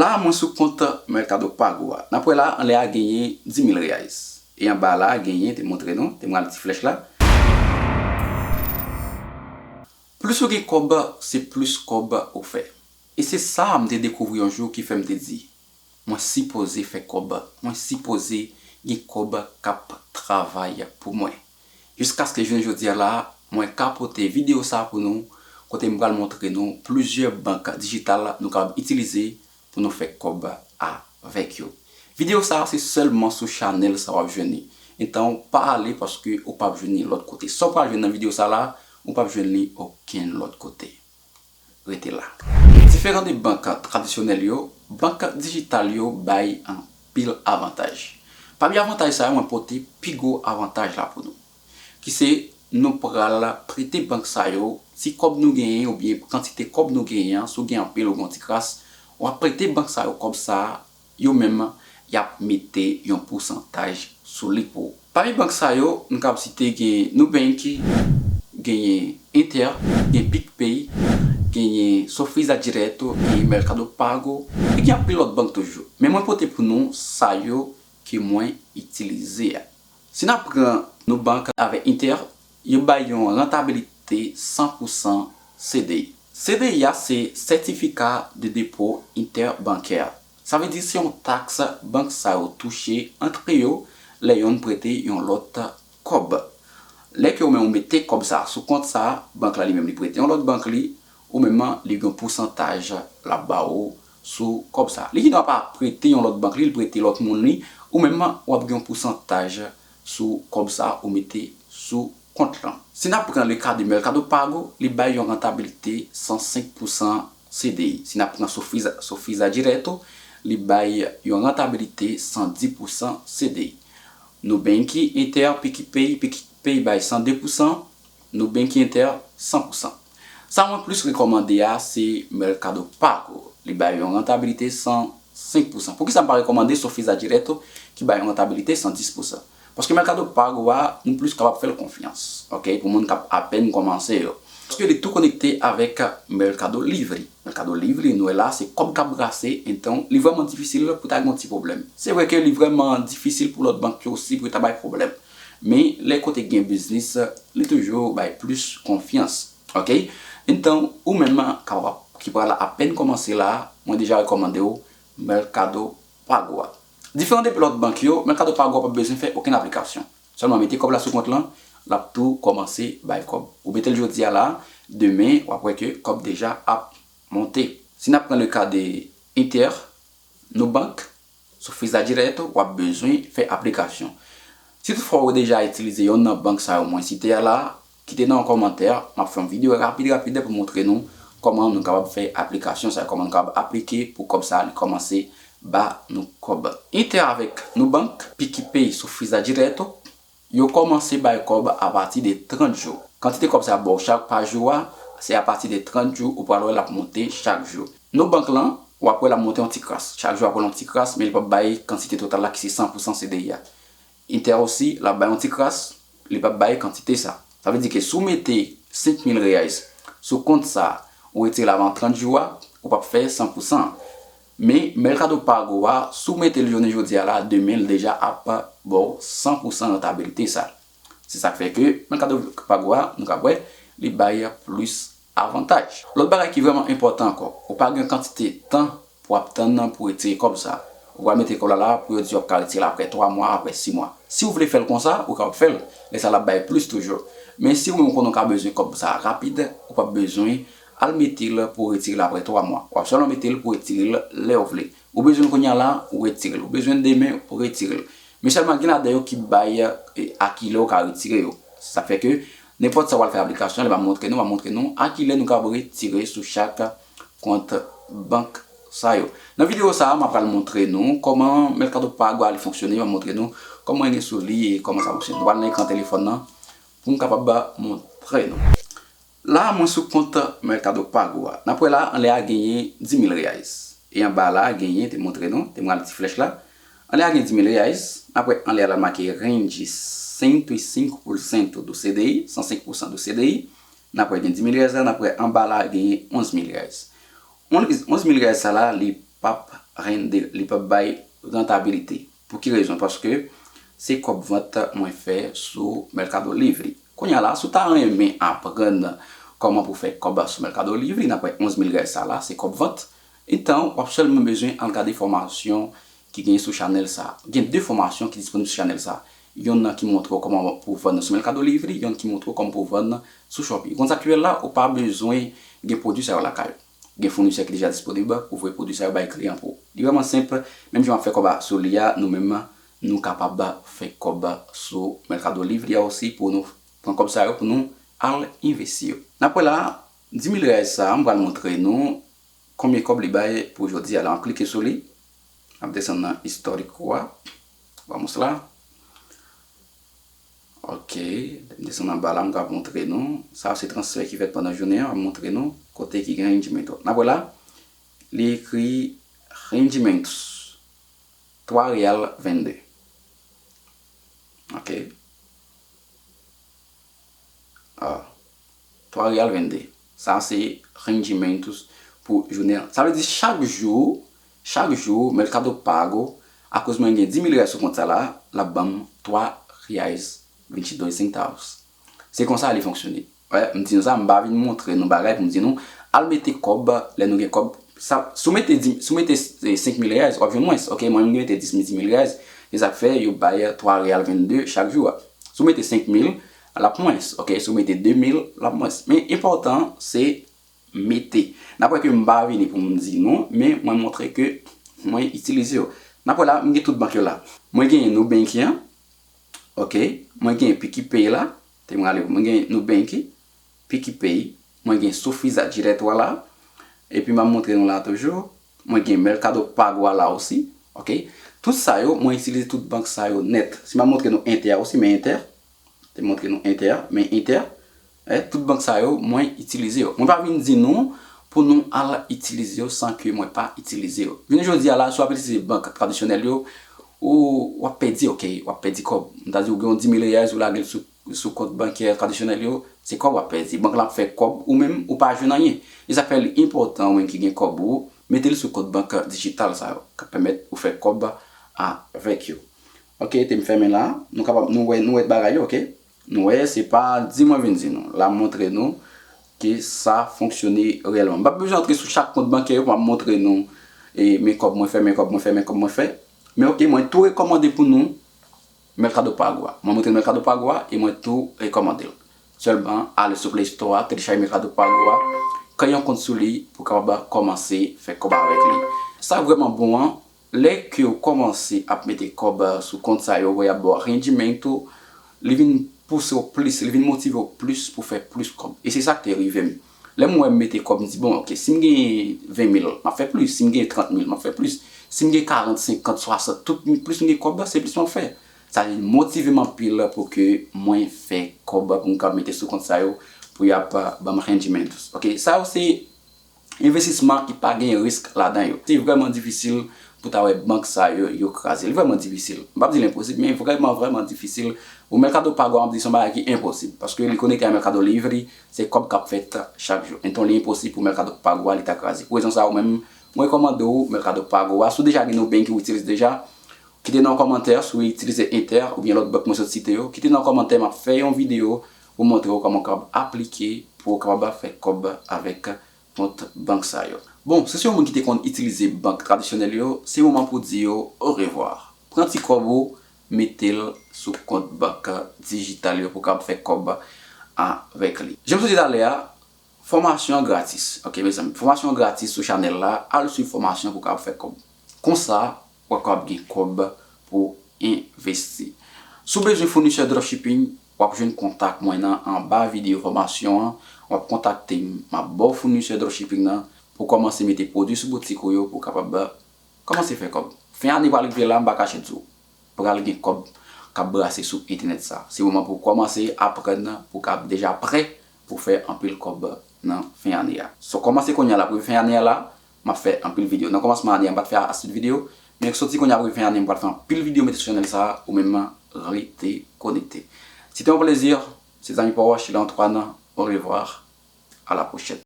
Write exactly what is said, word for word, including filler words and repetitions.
La mwen sou kont Mercado Pago a. N ap wè la, anlè a genyen dis mil reais. E anba la genyen, te montre nou, te mwen al ti flèch la. Plis ou gen kòb, se plis kòb ou fè. E se sa m te dekouvri yon jou ki fè m te di, mwen sipoze fè kòb, mwen sipoze gen kòb k ap travay pou mwen. Jiskaske jounen jodi a la, mwen ka pote videyo sa pou nou, kote m pral montre nou plizyè bank dijital nou kapab itilize pou nou fè kòb avèk yo. Videyo sa se sèlman sou chanèl sa w ap jwenn li. Entan, pa ale paske ou p ap jwenn li lòt kote. Sa w pral jwenn nan videyo sa la, ou p ap jwenn li okenn lòt kote. Rete la. Diferan de bank tradisyonèl yo, bank dijital yo bay anpil avantaj. Pami avantaj sa yo, mwen pote pi gwo avantaj la pou nou, ki se nou pral prete bank sa yo ti kòb nou genyen oubyen kantite kòb nou genyen an. Si w gen anpil ou gen yon ti kras, w ap prete bank sa yo kòb sa, yo menm, y ap mete yon pousantaj sou li pou ou. Pami bank sa yo, nou kab site gen Nubank, genyen Inter, gen PicPay, genyen Sofisa Direto, genyen Mercado Pago, e gen anpil lòt bank toujou. Men mwen pote pou nou sa yo ke mwen itilize a. Si n ap pran Nubank avèk Inter, yo bay yon rantabilite san pou san C D I. C D I a se Certificat de Dépôt Interbancaire. Sa vle di se yon taks bank sa yo touche antre yo lè yonn prete yon lòt kòb. Lè ke ou menm ou mete kòb sa sou kont sa, bank la li menm li prete yon lòt bank li, ou menm li gen yon pousantaj l ap ba ou sou kòb sa. Li gendwa pa prete yon lòt bank li, li prete lòt moun li, ou menm w ap gen yon pousantaj sou kòb sa ou mete sou kont lan. Si n ap pran le ka de Mercado Pago, li bay yon rantabilite san senk pou san C D I. Si n ap pran Sofisa, Sofisa Direto, li bay yon rantabilite san dis pou san C D I. Nubank, Inter, PicPay, PicPay bay san de pou san, Nubank, Inter, san pou san. Sa mwen plis rekòmande a, se Mercado Pago. Li bay yon rantabilite san senk pou san. Poukisa m pa rekòmande Sofisa Direto ki bay yon rantabilite san dis pou san? Paske Mercado Pago a, nou plis kapab fè l konfyans, ok, pou moun k ap apèn kòmanse yo. Paske li tou konekte avèk Mercado Livre. Mercado Livre, nou wè la, se kòb k ap brase, entan, li vrèman difisil pou ta gen yon ti pwoblèm. Se vre ke li vrèman difisil pou lòt bank yo osi pou yo ta bay pwoblèm. Men, lè kote gen biznis, li toujou bay plis konfyans. Ok? Entan, ou menm kapab, ki pral apèn kòmanse la, mwen deja rekòmande w Mercado Pago a. Diferan de lòt bank yo, Mercado Pago a p ap bezwen fè okenn aplikasyon. Sèlman mete kòb la sou kont lan, l ap tou kòmanse bay kòb. Ou mete l jodi a la, demen, w ap wè ke kòb deja ap monte. Si n ap pran le ka de Inter, Nubank, Sofisa Direto, w ap bezwen fè aplikasyon. Si toutfwa ou deja itilize yonn nan bank sa yo mwen site a la, kite nan yon kòmantè, m ap fè yon videyo rapid rapid pou montre nou kòman nou kapab fè aplikasyon sa yo, kòman nou kapab aplike pou kòb sa li kòmanse ba nou kòb. Inter avèk Nubank, PicPay, Sofisa Direto, yo kòmanse bay kòb apati de trant jou. Kantite kòb sa yo ap ba w chak pa jou a, se apati de trant jou ou pral wè l ap monte chak jou. Nubank lan, w ap wè l ap monte yon ti kras. Chak jou w ap wè l yon ti kras, men li p ap bay kantite total la ki se san pou san C D I a. Inter osi, l ap bay yon ti kras, li p ap bay kantite sa. Sa vle di ke si w mete senk mil reais sou kont sa, ou retire l avan trant jou a, ou p ap fè san pou san. Men Mercado Pago a, si w mete l jounen jodi a la, demen l deja ap ba w san pou san rantabilite sa. Se sa k fè ke Mercado Pago a, nou ka wè, li bay plis avantaj. Lòt bagay ki vrèman enpòtan ankò, ou pa gen kantite tan pou w ap tann nan pou retire kòb sa. Ou pral mete kòb la la pou yo di w ap ka retire l apre twa mwa, apre sis mwa. Si w vle fè l konsa, ou kapab fè l. Lè sa l ap bay plis toujou. Men si ou menm ou konnen w ka bezwen kòb sa rapid, ou p ap bezwen al mete l pou w retire l apre twa mwa. W ap sèlman mete l pou w retire l lè w vle. Ou bezwen l kounye a la, ou retire l. Ou bezwen l demen, ou retire l. Men sèlman gen ladan yo ki bay, e, a kilè w ka retire yo. Se sa k fè ke nenpòt sa w al fè aplikasyon, lè m ap montre nou, m ap montre nou a kilè nou kab retire sou chak kont bank sa yo. Nan videyo sa a, m ap pral montre nou kòman Mercado Pago a li fonksyone, m ap montre nou kòman li sou li e kòman sa fonksyone. Nou pral nan ekran telefòn nan pou m kapab montre nou. La, mwen sou kont Mercado Pago a. N ap wè la, anlè a genyen dis mil reais. E anba la, genyen, te montre nou, te mwen al ti flèch la. Anlè a gen dis mil reais. N ap wè anlè a la make rende cento e cinco por cento do C D I, san senk pou san do C D I. N ap wè gen dis mil reais la, n ap wè anba la genyen onz mil reais. Onz, onz mil reais sa la, li p ap rende, li p ap bay rantabilite. Pou ki rezon? Paske se kòb vant mwen fè sou Mercado Livre. Kounye a la, si w ta renmen aprann kòman pou fè kòb sou Mercado Livre, n ap wè onz mil reais sa la, se kòb vant. Entan, w ap sèlman bezwen al gade fòmasyon ki genyen sou chanèl sa. Gen de fòmasyon ki disponib sou chanèl sa. Yonn nan ki montre w kòman pou vann sou Mercado Livre, yonn ki montre w kòman pou vann sou Shopee. Konsa ki ye la, ou pa bezwen gen pwodui sa yo lakay ou. Gen founisè ki deja disponib pou voye pwodui sa yo bay kliyan pou ou. Li vrèman senp, menm jan w ap fè kòb sou li a, nou menm, nou kapab fè kòb sou Mercado Livre a osi pou nou pran kòb sa yo pou nou al envesti yo. N ap wè la, dis mil reais sa a, m pral montre nou konbyen kòb li bay pou jodi a la. M ap klike sou li, m ap desann nan istòrik ou a. Vamos la. Ok, lè m desann anba la, m ka montre nou. Sa se transfè ki fèt pandan jounen an, m ap montre nou kote ki gen rendimiento. N ap wè la, li ekri rendimentos, twa real vennde. Ok. Ah. Twa real vennde. Sa se rendimentos pou jounen an. Sa vle di chak jou, chak jou, Mercado Pago, akoz mwen gen dis mil reais sou kont sa la, l ap ban m twa reais vinte e dois centavos. Se konsa li fonksyone. Wè, m di nou sa, m pa vin montre nou bagay pou m di nou, al mete kòb, lè nou gen kòb, sa, si w mete di, si w mete, eh, senk mil reais, w ap jwenn mwens. Ok, mwen, m mete dis mil, dis mil reais, se sa k fè yo bay twa real vennde chak jou a. Si w mete senk mil, l ap mwens. Ok, si w mete de mil, l ap mwens. Men enpòtan, se mete. N ap wè ke m pa vini pou m di nou, men mwen montre ke mwen itilize yo. N ap wè la, m gen tout bank yo la. Mwen gen Nubank an, ok, mwen gen Piggypay la, te m rale, mwen gen Nubank, Piggypay, mwen gen Sofisa Direto la, epi m ap montre nou la toujou, mwen gen Mercado Pago a la osi, ok. Tout sa yo, mwen itilize tout bank sa yo nèt. Si m ap montre nou Inter osi, men Inter, te montre nou Inter, men Inter, eh, tout bank sa yo, mwen itilize yo. Mwen pa vin di nou pou nou al itilize yo san ke mwen pa itilize yo. Jounen jodi a la, si w ap itilize bank tradisyonèl yo, ou w ap pèdi, ok, w ap pèdi kòb. M ta di w gen yon dis mil reais, ou lage l sou, sou kont bankè tradisyonèl yo, se kòb w ap pèdi. Bank la ap fè kòb, ou menm, ou pa jwenn anyen. E sa fè li enpòtan, ou menm ki gen kòb ou, mete l sou kont bank dijital sa yo, k ap pèmèt ou fè kòb avèk yo. Ok, te m fèmen la. Nou kapab, nou wè, nou wè bagay yo, ok? Nou wè, se pa di mwen vin di nou. La, m montre nou ke sa fonksyone reyèlman. M p ap bezwen antre sou chak kont bankè yo pou m ap montre nou, e, men kòb mwen fè, men kòb mwen fè, men kòb mwen fè. Men ok, mwen tou rekòmande pou nou Mercado Pago a. Mwen montre nou Mercado Pago a e mwen tou rekòmande l. Sèlman, ale sou Play Store a, telechaje Mercado Pago a, kreye yon kont sou li pou w kapab kòmanse fè kòb avèk li. Sa vrèman bon an, lè ke w kòmanse ap mete kòb sou kont sa yo, wè y ap ba w rendimento, li vin pouse w plis, li vin motive w plis pou fè plis kòb. E se sa k te rive m. Lè m wè m mete kòb, m di, bon, ok, si m gen ven mil, m ap fè plis. Si m gen trant mil, m ap fè plis. Si m gen karant, senkant, swasant, tout plis m gen kòb, se plis m ap fè. Sa vin motive m anpil pou ke mwen fè kòb pou m kapab mete sou kont sa yo pou y ap ban m rendimentos. Ok, sa yo se envestisman ki pa gen risk ladan yo. Se vrèman difisil pou ta wè bank sa yo, yo kraze. Li vrèman difisil. M p ap di l enposib, men vrèman, vrèman difisil. Pou Mercado Pago a, m ap di se yon bagay ki enposib. Paske li konekte a Mercado Livre, se kòb k ap fèt chak jou. Enton, li enposib pou Mercado Pago a, li ta kraze. Pou rezon sa yo menm, mwen rekòmande w Mercado Pago a. Si w deja gen Nubank ou itilize deja, kite nan yon kòmantè si w itilize Inter oubyen lòt bank mwen sot site yo. Kite nan yon kòmantè, m ap fè yon videyo pou montre w kòman w kapab aplike pou w kapab fè kòb avèk kont bank sa yo. Bon, si w se yon moun ki te konn itilize bank tradisyonèl yo, se moman pou di yo orevwa. Pran ti kòb ou, mete l sou kont bank dijital yo pou w kapab fè kòb avèk li. Jan m sot di talè a, fòmasyon an gratis. Ok, mezanmi, fòmasyon an gratis sou chanèl la. Al swiv fòmasyon pou w kapab fè kòb. Konsa, w ap kapab gen kòb pou envesti. Si w bezwen founisè dropshipping, w ap jwenn kontak mwen nan anba videyo fòmasyon an. W ap kontakte m, m ap ba w founisè dropshipping nan pou w kòmanse mete pwodui sou boutik ou yo pou w kapab kòmanse fè kòb. Fen ane pral rive la, m pa kache di w. Pral gen kòb k ap brase sou entènèt sa. Se moman pou w kòmanse aprann pou w ka deja prè pou w fè anpil kòb nan fen ane a. So, kòmanse kounye a la pou fen ane a la, m ap fè anpil videyo. Nan kòmansman ane a, m pa t fè ase de videyo, men soti kounye a pou fen ane, m pral fè anpil videyo mete sou chanèl sa, ou menm rete konekte. Se te yon plezi, se zanmi pa w Achille Antoine. Au revoir, à la prochaine.